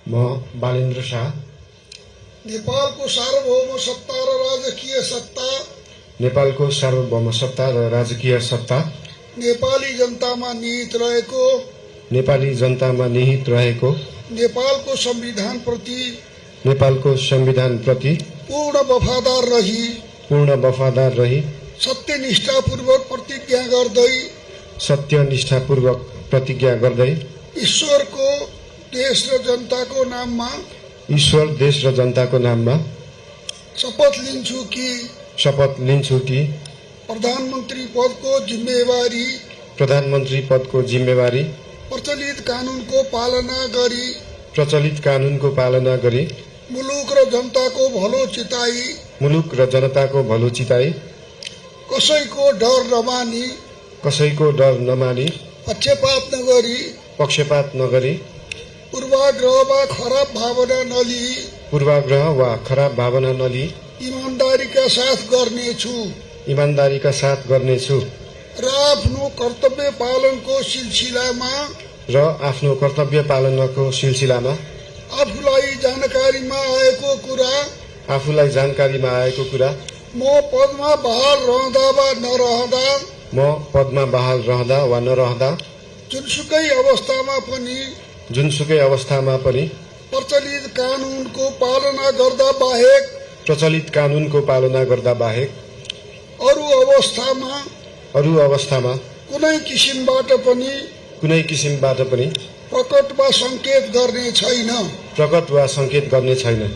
म बालेन्द्र शाह नेपालको सार्वभौम सत्ता र राजकीय सत्ता नेपालको सार्वभौम सत्ता र राजकीय सत्ता नेपाली जनतामा निहित रहेको नेपाली जनतामा निहित रहेको नेपालको संविधान प्रति पूर्ण वफादार रही सत्यनिष्ठापूर्वक प्रतिज्ञा गर्दै ईश्वर देश र जनताको नाममा शपथ लिन्छु कि प्रधानमन्त्री पदको जिम्मेवारी प्रचलित कानूनको पालना गरी मुलुक र जनताको भलो चिताई कसैको डर नमानी पक्षपात नगरी पूर्वाग्रह वा खराब भावना नलिई ईमानदारीका साथ गर्नेछु र आफ्नो कर्तव्य पालनको सिलसिलामा आफूलाई जानकारीमा आएको कुरा म पदमा बहाल रहँदा वा नरहँदा जुनसुकै अवस्थामा पनि प्रचलित कानूनको पालना गर्दा बाहेक अरू अवस्थामा कुनै किसिमबाट पनि प्रकट वा संकेत गर्ने छैन।